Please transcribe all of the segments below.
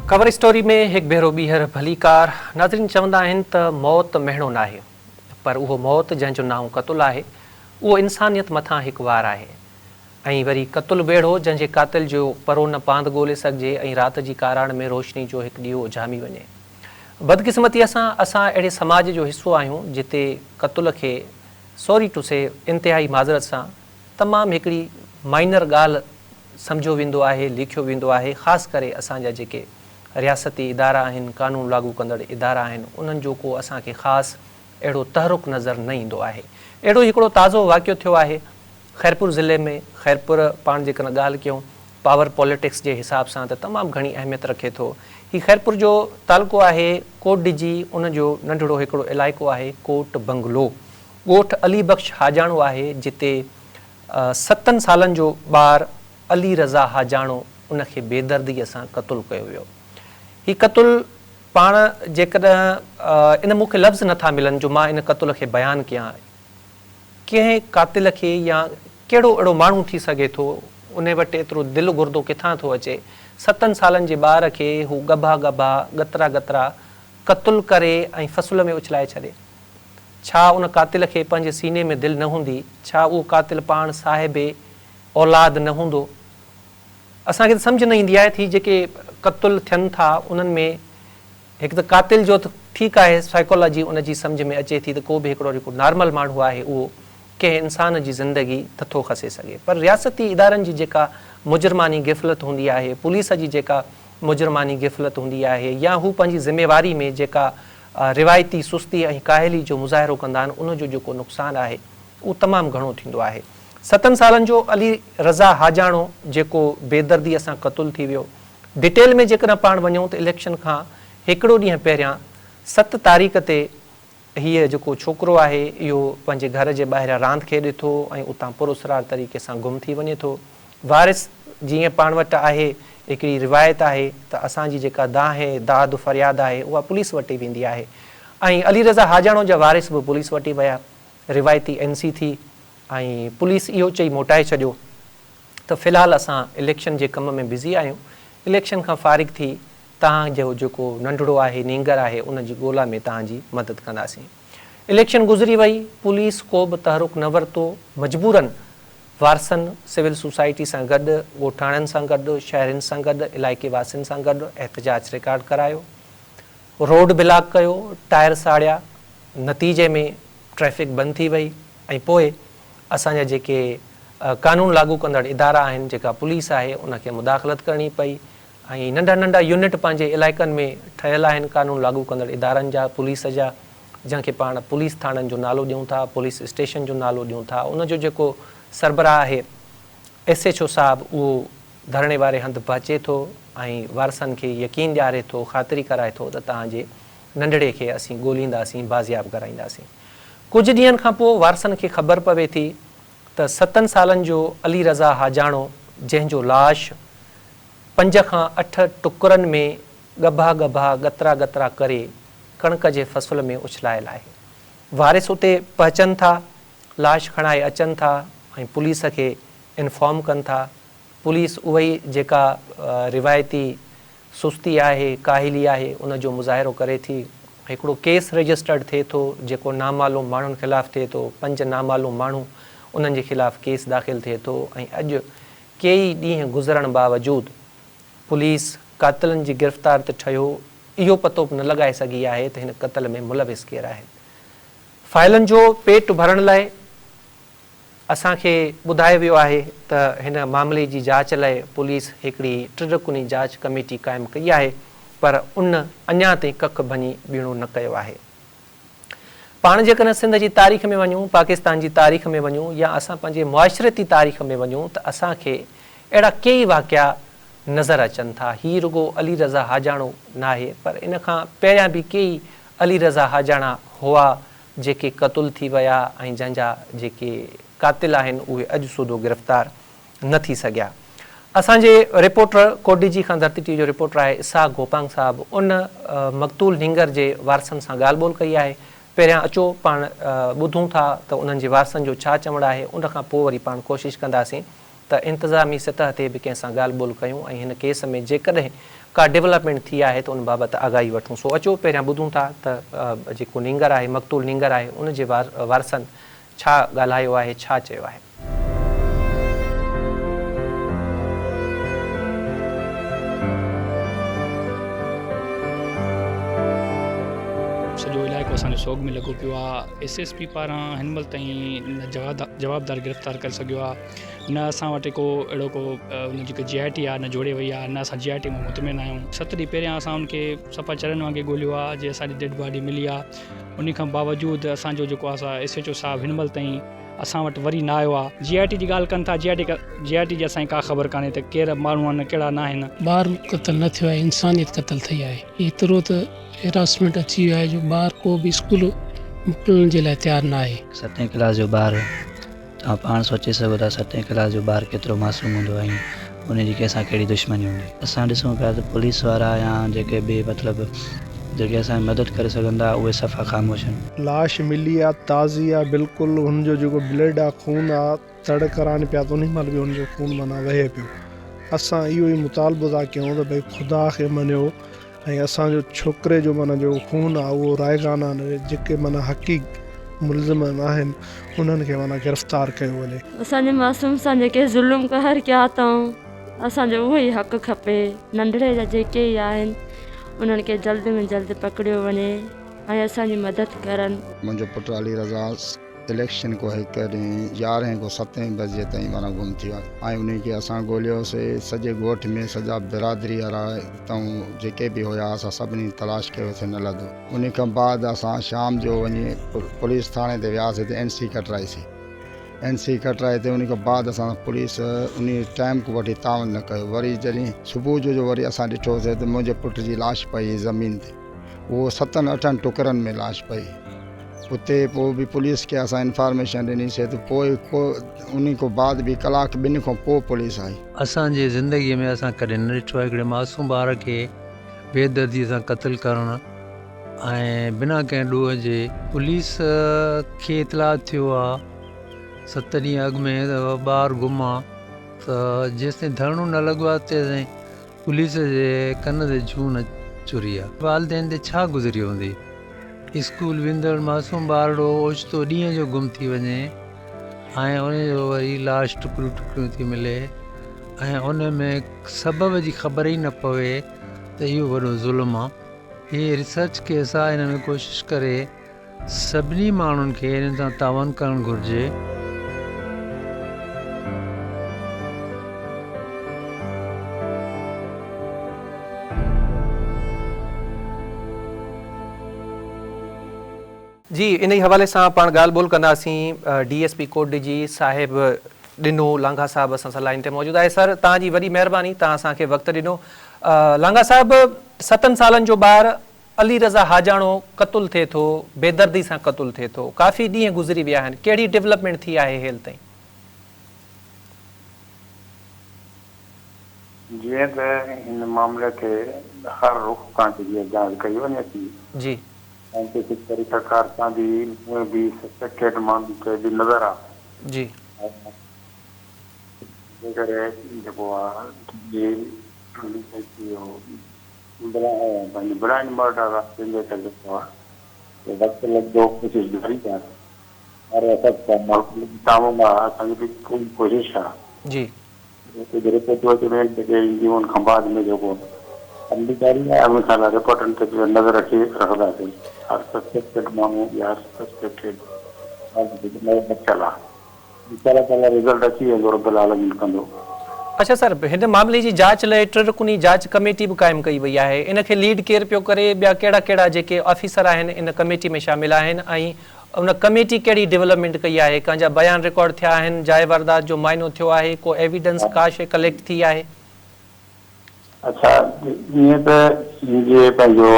Cover story ۾ هڪ ڀيرو ٻيهر ڀليڪار ناظرين چوندا آهن ته موت مهڻو ناهي پر اهو موت جنهن جو نانء قتل آهي اهو انسانيت مٿان هڪ وار آهي ۽ وري قتل به اهڙو جنهن جي قاتل جو پرو نه پاند ڳولي سگهجي ۽ رات جي ڪاراڻ ۾ روشني جو هڪ ڏيئو اجهامي وڃي. بدقسمتيء سان اسان اهڙي سماج جو حصو آهيون جتي قتل کي سوري ٽو سي انتهائي معذرت سان تمام هڪڙي مائنر ڳالهه سمجهيو ويندو آهي، ليکيو ويندو آهي، خاص ڪري اسان جا جيڪي رياستي ادارا آهن، قانون لاڳو ڪندڙ ادارا آهن، انهن جو ڪو اسان کي خاص اهڙو تحرڪ نظر نه ايندو آهي. اهڙو ئي هڪڙو تازو واقعو ٿيو آهي خيرپور ضلعي ۾، خيرپور پاڻ جيڪڏهن ڳالهه ڪيون پاور پاليٽڪس جي حساب سان ته تمام گهڻي اهميت رکي ٿو. هي خيرپور جو تعلقو آهي ڪوٽ ڏجي ان جو ننڍڙو هڪڙو علائقو آهي ڪوٽ بنگلو. ڳوٺ علي بخش حاجاڻو آهي جتي ستن سالن جو ٻار علي رضا حاجاڻو ان کي بيدرديء سان قتل ڪيو ويو. هي قتل پاڻ جيڪڏهن ان مون کي لفظ نٿا ملن جو مان ان قتل کي بيان ڪيان. ڪنهن قاتل کي يا ڪهڙو اهڙو ماڻهو ٿي سگهي ٿو ان وٽ ايترو دل گردو ڪٿان ٿو اچي ستن سالن جي ٻار کي هو ڳڀا ڳڀا ڳترا ڳترا قتل ڪري ۽ فصل ۾ اڇلائي ڇڏي. ڇا ان قاتل کي پنهنجي سيني ۾ دل نه هوندي؟ ڇا اهو قاتل پاڻ صاحب اولاد نه هوندو؟ اسان کي ته سمجهه نه ايندي آهي ته هي جيڪي قتل ٿين ٿا انهن ۾ هڪ ته قاتل جو ته ٺيڪ آهي سائيڪالاجي ان جي سمجهه ۾ اچي ٿي ته ڪو به هڪڙو جيڪو نارمل ماڻهو آهي اهو ڪنهن انسان جي زندگي نٿو کسي سگهي پر رياستي ادارن جي جيڪا مجرماني غفلت هوندي آهي پوليس جي جيڪا مجرماني غفلت هوندي آهي يا هو پنهنجي ذميواري ۾ جيڪا روايتي سستي ۽ ڪاهلي جو مظاهرو ڪندا آهن ان جو جيڪو نقصان آهي اهو تمام گهڻو ٿيندو آهي. ستن سالن جو علي رضا حاجاڻو جيڪو بيدردي سان قتل ٿي ويو. ڊيٽيل ۾ جيڪڏهن پاڻ وڃون ته اليڪشن کان هڪڙو ڏينهن پهريان ست تاريخ تي هيء جيڪو ڇوڪرو آهي اهو پنهنجي گهر جي ٻاهريان راند کيڏي ٿو ۽ اتان پراسرار طريقي سان گم ٿي وڃي ٿو. وارث جيئن پاڻ وٽ آهي هڪڙي روايت آهي ته اسان جي جيڪا دانهن داد فرياد آهي اها پوليس وٽ ئي ويندي آهي ۽ علي رضا حاجاڻو جا وارث به پوليس وٽ ئي ويا روايتي اين سي ٿي ۽ پوليس اهو چئي موٽائي ڇڏيو ته في الحال اسان اليڪشن جي ڪم ۾ بزي آهيون اليڪشن کان فارغ ٿي توهان جو جيڪو ننڍڙو آهي نينگر آهي ان جي ڳولا ۾ توهان جي مدد ڪنداسين اليڪشن گذري وئي پوليس ڪو به تحرڪ نه ورتو مجبورن وارثن، سول سوسائٽي سان گڏ، ڳوٺاڻن سان گڏ، شهرين سان گڏ، علائقي واسين سان گڏ احتجاج رڪارڊ ڪرايو، روڊ بلاڪ ڪيو، ٽائر ساڙيا، نتيجي ۾ ٽريفڪ بند ٿي وئي ۽ پوء اسان جا جيڪي قانون لاڳو ڪندڙ ادارا آهن جيڪا پوليس آهي ان کي مداخلت ڪرڻي پئي ۽ ننڍا ننڍا يونٽ پنهنجي علائقن ۾ ٺهيل آهن قانون لاڳو ڪندڙ ادارن جا پوليس جا جنهن کي پاڻ پوليس ٿاڻن جو نالو ڏيون ٿا، پوليس اسٽيشن جو نالو ڏيون ٿا، ان جو جيڪو سربراهه آهي ايس ايڇ او صاحب اهو ڌرڻي واري هنڌ پهچي ٿو ۽ وارثن کي يقين ڏياري ٿو، خاطري ڪرائي ٿو ته توهان جي ننڍڙي کي اسين ڳولينداسين، بازياب ڪرائينداسين. ڪجهه ڏينهن کان پوء وارثن کي خبر پوي ٿي ته ستن سالن جو علي رضا حاجاڻو جنهن جو لاش پنج کان اٺ ٽڪرن ۾ ڳڀا ڳڀا ڳترا ڳترا ڪري ڪڻڪ جي فصل ۾ اڇلايل آهي. وارث اتي پهچن ٿا، لاش کڻائي اچن ٿا ۽ پوليس کي انفارم ڪن ٿا. پوليس اهئي جيڪا روايتي سستي آهي، ڪاهلي آهي، ان جو مظاهرو ڪري ٿي. هڪڙو ڪيس رجسٽرڊ ٿئي ٿو، جيڪو نامعلوم ماڻهن خلاف ٿئي ٿو. پنج نامعلوم ماڻهو انهن جي خلاف ڪيس داخل ٿئي ٿو ۽ اڄ ڪيئي ڏينهن گذرڻ باوجود پوليس قاتلن جي گرفتار ته ٺهيو اهو پتو به نه لڳائي سگهي آهي ته هن قتل ۾ ملوث ڪير آهن. فائلن جو پيٽ ڀرڻ لاء اسان کي ٻڌايو ويو آهي ته هن معاملي جي جاچ لاء پوليس هڪڙي ٽه رڪني جاچ ڪميٽي قائم ڪئي آهي پر ان اڃا تائين ڪک ڀڃي ٻيڻو نه ڪيو آهي. پاڻ جيڪڏهن سنڌ جي تاريخ ۾ وڃون، پاڪستان جي تاريخ ۾ وڃون يا اسان پنهنجي معاشرتي تاريخ ۾ وڃون ته اسان کي اهڙا ڪيئي واقعا نظر اچن ٿا. هي رڳو علي رضا حاجاڻو ناهي پر ان کان پهريان به ڪيئي علي رضا حاجاڻا هئا جيڪي قتل ٿي ويا ۽ جنهن جا جيڪي قاتل آهن اهي اڄ سوڌو گرفتار نه ٿي سگهيا. اسان جي رپورٽر ڪوٽڏيجي کان ڌرتي ٽي وي جو رپورٽر آهي اسحاق گوپانگ صاحب ان مقتول نينگر جي وارثن سان ڳالهه ٻولهه ڪئي آهي. پهريان اچو پاڻ ٻڌون ٿا ته انهن جي وارثن جو ڇا چوڻ آهي ان کان پوء وري پاڻ ڪوشش ڪنداسين ته انتظامي سطح تي به ڪنهن سان ڳالهه ٻولهه ڪيون ۽ هن ڪيس ۾ جيڪڏهن ڪا ڊولپمينٽ ٿي آهي ته ان بابت آگاهي وٺون سو اچو پهريان ٻڌون ٿا ته جيڪو نينگر آهي مقتول نينگر آهي ان جي وارثن ڇا ڳالهايو آهي ڇا چيو آهي. سڄو علائقو اسان جو سوڳ ۾ لڳو پيو آ ايس ايس پي پاران هن مهل تائين نه جوابدار گرفتار ڪري سگهيو آ نه اسان وٽ ڪو اهڙو ڪو ان جي جي آء ٽي آ نه جوڙي وئي آ نه اسان جي آء ٽي مان مطمئن آهيون ست ڏينهن پهريان اسان ان کي صفا چرن وانگي ڳوليو آ جي اسان جي ڊيڊ باڊي ملي آ ان کان باوجود اسان جو جيڪو آ سا ايس ايچ او صاحب هن مهل تائين اسان وٽ وري نه آيو آ. جي آء ٽي جي ڳالهه ڪن ٿا جي آء ٽي جي آء ٽي جي اسان کي ڪا خبر ڪانهي ته ڪير ماڻهو آهن ڪهڙا نه آهن. ٻار قتل نه ٿيو آهي انسانيت قتل ٿئي آهي ايترو ته هراسمينٽ اچي ويو آهي جو ٻار ڪو به اسڪول موڪلڻ جي لاء تيار نه آهي. ستين ڪلاس جو ٻار توهان پاڻ سوچي سگهو ٿا ستين ڪلاس جو ٻار ڪيترو معصوم هوندو ۽ ان جي ڪنهن سان ڪهڙي دشمني هوندي. اسان ڏسون پيا ته پوليس وارا يا جيڪي به مطلب جيڪي اسان جي مدد ڪري سگهن ٿا اهي صفا خاموش آهن. لاش ملي آ تازي آ بلڪل هن جو جيڪو بلڊ آ خون آ تڙ ڪرائن پيا ته انهي مهل به هن جو خون معنيٰ وهي پيو اسان اهو ئي مطالبو ٿا ڪيون ته ڀئي خدا کي مڃيو ۽ اسان جو ڇوڪري جو معنيٰ جيڪو خون آ اهو رائگان آ جيڪي معنيٰ حقي ملزم آهن انهن کي معنيٰ گرفتار ڪيو وڃي. اسان جي معصوم سان جيڪي ظلم قهر ڪيا اٿئون اسان جو اهو ئي حق کپي ننڍڙي جا جيڪي ئي آهن انهن کي جلد ۾ جلد پڪڙيو وڃي ۽ اسان جي مدد ڪرن. منهنجو پٽ علي رضا اليڪشن کان هڪ ڏينهن يارهين کان ستين بجي تائين معنيٰ گم ٿي ويو ۽ انهي کي اسان ڳوليوسي سڄي ڳوٺ ۾ سڄا برادري وارا اتان جيڪي به هيا اسان سڀني تلاش ڪيوسي نه لڌو انهي کان بعد اسان شام جو وڃي پوليس ٿاڻي تي وياسي ته اين سي ڪٽرائيسي اين سي ڪٽرائي تي انهي کان بعد اسان پوليس انهي ٽائيم کان وٺي تعاون نه ڪيو وري جڏهن صبح جو جو وري اسان ڏٺوسي ته منهنجي پٽ جي لاش پئي هئي زمين تي اهو ستن اٺن ٽڪرن ۾ لاش پئي اتي پوء به پوليس کي اسان انفارميشن ڏني سي ته پوء ڪو انهي کان بعد به ڪلاڪ ٻن کان پوء پوليس آئي. اسان جي زندگي ۾ اسان ڪڏهن نه ڏٺو آهي هڪڙي معصوم ٻار کي بي دردي سان قتل ڪرڻ ۽ بنا ڪنهن ڏوهه جي. پوليس کي اطلاع ٿيو آ ست ڏينهن اڳ ۾ ته ٻار گم آ ته جيستائين ڌرڻو نه لڳو آ تيستائين پوليس جي ڪن تي جون نه چري آ. والدين تي ڇا گذري هوندي. اسڪول ويندڙ معصوم ٻارڙو اوچتو ڏينهن جو گم ٿي وڃي ۽ ان جو وري لاش ٽڪريون ٽڪريون ٿي ملي ۽ ان ۾ سبب جي خبر ئي نه پوي ته اهو وڏو ظلم آ. هي ريسرچ ڪيس آ ان ۾ ڪوشش ڪري سڀني ماڻهن کي انهن سان تعاون ڪرڻ گهرجي. جي انهي حوالي سان پاڻ ڳالهه ٻولهه ڪنداسين D S P Kot Diji صاحب ڏنو لانگاهه صاحب اسان سان لائين تي موجود آهي سر توهان جي وڏي مهرباني توهان اسان کي وقت ڏنو لانگاهه صاحب ستن سالن جو ٻار علي رضا حاجاڻو قتل ٿئي ٿو، بيدردي سان قتل ٿئي ٿو، ڪافي ڏينهن گذري ويا آهن، ڪهڙي ڊولپمينٽ ٿي آهي هيل تائين؟ جيئن ته هن معاملي تي هر رخ کان جيڪي جاچ ڪئي وڃي ٿي. جي. سائنٽيفڪ طريقه ڪار سان به اونئن به سسپيڪٽيڊ ماڻهن تي به نظر آ. جي. ۽ جي ڪري جيڪو آ جي اهو پنهنجي بلائنڊ مرڊر آ جنهن جي ڪري جيڪو آ وقت لڳندو ڪوشش جاري آ هر وقت تعاون آ اسان جي به پوري ڪوشش آ جي ڪجهه رپورٽون اچڻيون آهن جيڪي اينديون ان کان بعد ۾ جيڪو ڪم به جاري آ ان شاء الله رپورٽن تي به نظر رکي رکنداسين هر سسپيڪٽيڊ ماڻهو يا هر سسپيڪٽيڊ نظر رکيل آ. انشاء الله تعالي رزلٽ اچي ويندو رب العالمين ڪندو. اڇا سر هن معاملي جي جاچ لئه ٽه رڪني جاچ ڪميٽي به قائم ڪئي وئي آهي ان کي ليڊ ڪير پيو ڪري ٻيا ڪهڙا ڪهڙا جيڪي آفيسر آهن ان ڪميٽي ۾ شامل آهن ۽ ان ڪميٽي ڪهڙي ڊولپمينٽ ڪئي آهي ڪنهن جا بيان رڪارڊ ٿيا آهن جاء واردات جو معائنو ٿيو آهي ڪو ايويڊنس ڪا شيء ڪليڪٽ ٿي آهي. اڇا ائين ته جي پنهنجو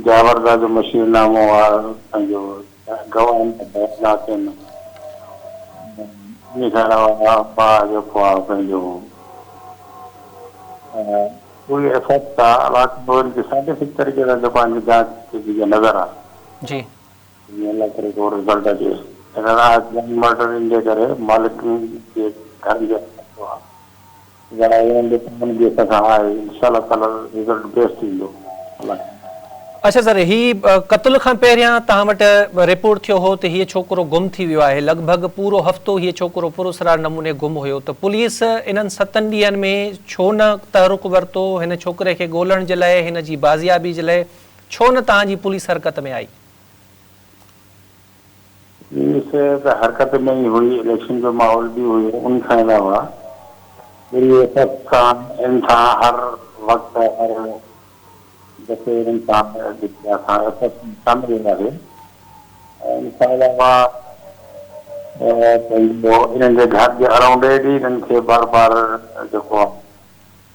جاوردا جو مشير نامو آ پنهنجو گواهن جا بيانات آهن ان کان علاوه با جيڪو آ پنهنجو پوري افيڪٽ آ باقي ان کي سائنٽيفڪ طريقي سان جيڪو آ جاچ جي نظر آ جي. جي الله ڪري ڪو رزلٽ اچي مرڊر ان جي ڪري مالڪ جي گهر جي آ. يا انهن جي تعاون به اسان سان آهي انشاء الله تعالي رزلٽ بيسٽ ايندو الله ڪندو. اڇا سر هي قتل کان پهريان توهان وٽ رپورٽ ٿيو هو ته هيء ڇوڪرو گم ٿي ويو آهي لڳ ڀڳ پورو هفتو هيء ڇوڪرو پراسرار نموني گم هيو ته پوليس انهن ستن ڏينهن ۾ ڇو نه تحرڪ ورتو هن ڇوڪري کي ڳولڻ جي لاء هن جي بازيابي جي لاء ڇو نه توهان جي پوليس حرڪت ۾ آئي. پوليس ته حرڪت ۾ ئي هئي، اليڪشن جو ماحول به هيو، ان کان علاوه وري ايس سان ان سان هر وقت هر دفعي انهن سان جيڪي اسان ايس ايس ۾ شامل هياسي ۽ ان کان علاوه پنهنجو انهن جي گهر جي ارائونڊ ئي انهن کي بار بار جيڪو آهي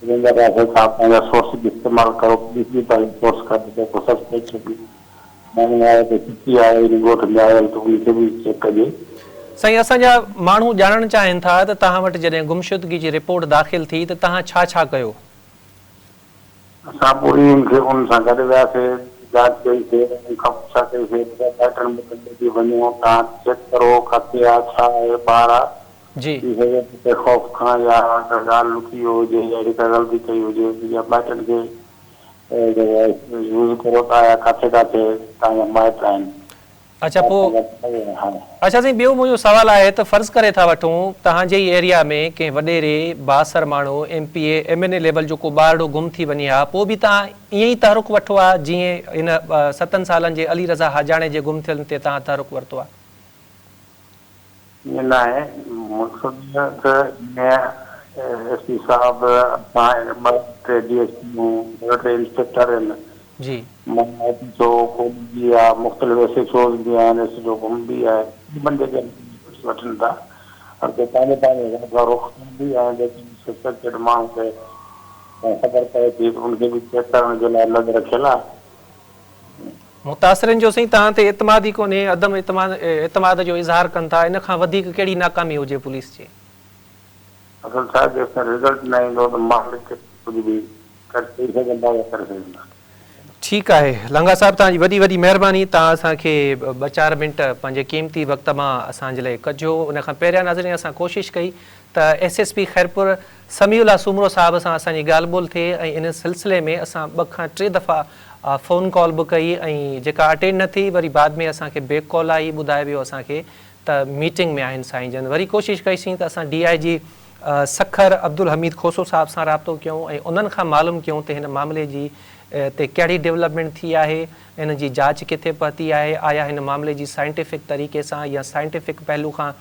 انهن جا به اسان پنهنجا سورس به استعمال ڪرو پوليس به پنهنجا سورس ڪري ته ڪو سسپيڪٽ ماڻهو آهي ته سٽي آهي ان ڳوٺ ۾ آيل ته ان کي به چيڪ ڪجي. سائين اسان جا ماڻهو ڄاڻڻ چاهين ٿا ته توهان وٽ جڏهن گمشدگي جي رپورٽ داخل ٿي ته توهان ڇا ڇا ڪيو؟ اسان پوري ان کي ان سان گڏ وياسي جاچ ڪئي سي ان کان پڇا ڪئي سي ته مائٽن مٽن ڏي به وڃو توهان چيڪ ڪرو ڪاٿي آ ڇا آهي ٻار آ جي. ٿي سگهي ٿو ڪنهن خوف کان يا ڪا ڳالهه لڪي ويو هجي يا اهڙي ڪا غلطي ڪئي هجي يا مائٽن کي يوز ڪرو ٿا يا ڪاٿي ڪاٿي توهان جا مائٽ آهن. اڇا پوء اڇا سائين ٻيو منهنجو سوال آهي ته فرض ڪري ٿا وٺون توهان جي ئي ايريا ۾ ڪنهن وڏيري بااثر ماڻهو M P A M N A level جو ڪو ٻارڙو گم ٿي وڃي ها پوء به توهان ائين ئي تحرڪ وٺو ها جيئن هن ستن سالن جي علي رضا حاجاڻي جي گم ٿيڻ تي توهان تحرڪ ورتو آهي. ائين ناهي، مقصد ته ائين ايس پي صاحب اسان ٻه ٽي ڊي ايس پيون ٻه ٽي انسپيڪٽر آهن جي. معنيٰ ايس ايڇ او ڪوٽ به آهي مختلف ايس ايڇ اوز به آهن ايس ايڇ او گم به آهي تقريبن جيڪي رپورٽس وٺن ٿا هر ڪو پنهنجي پنهنجي حساب سان رخ کڻي ٿي ۽ جيڪي به سسپيڪٽيڊ ماڻهو کي خبر پئي ٿي ته ان کي به چيڪ ڪرڻ جي لاء الڳ رکيل آهي. متاثرين جو سائين توهان تي اعتماد ئي ڪونهي، عدم اعتماد جو اظهار ڪن ٿا، ان کان وڌيڪ ڪهڙي ناڪامي هجي پوليس جي. اصل ڇا جيستائين رزلٽ نه ايندو ته مالڪ ڪجهه به ڪري سگهندا يا ڪري سگهندا. ٺيڪ آهي لانگاهه صاحب توهان جي وڏي وڏي مهرباني توهان اسان کي ٻه چار منٽ پنهنجي قيمتي وقت مان اسان جي لاء ڪڍيو ان کان پهريان ناظرين اسان ڪوشش ڪئي ته S S P Khairpur Sami Ullah Soomro صاحب سان اسان جي ڳالهه ٻولهه ٿئي ۽ ان سلسلي ۾ اسان ٻه کان ٽي دفعا فون ڪال به ڪئي ۽ جيڪا اٽينڊ نه ٿي وري بعد ۾ اسان کي بيڪ ڪال آئي ٻڌايو ويو اسان کي ته ميٽنگ ۾ آهن سائين جن وري ڪوشش ڪئي سين ته اسان ڊي I جي سکر عبدالحميد کوسو صاحب سان رابطو ڪيون ۽ انهن کان معلوم ڪيون ته هن معاملي جي تي ڪهڙي ڊولپمينٽ ٿي آهي ان جي جاچ ڪٿي پهتي آهي آيا هن معاملي جي سائنٽيفڪ طريقي سان يا سائنٽيفڪ پهلو کان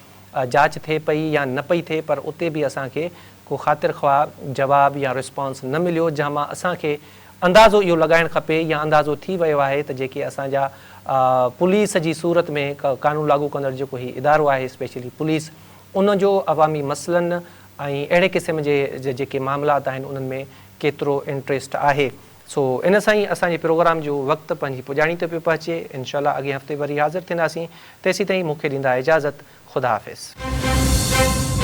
جاچ ٿئي پئي يا نه پئي ٿئي پر اتي به اسان کي ڪو خاطر خواهه جواب يا رسپانس نه مليو جنهن مان اسان کي اندازو اهو لڳائڻ کپي يا اندازو ٿي ويو آهي ته جيڪي اسان جا پوليس جي صورت ۾ قانون لاڳو ڪندڙ جيڪو هي ادارو آهي اسپيشلي پوليس ان جو عوامي مسئلن ۽ اهڙي قسم جي جيڪي معاملات آهن انهن ۾ ڪيترو انٽريسٽ آهي سو ان سان ئي اسان جي پروگرام جو وقت پنهنجي پڄاڻي تي پيو پهچي انشاء الله اڳئين هفتي وري حاضر ٿينداسين تيسيتائين مون کي ڏيندا اجازت خدا حافظ.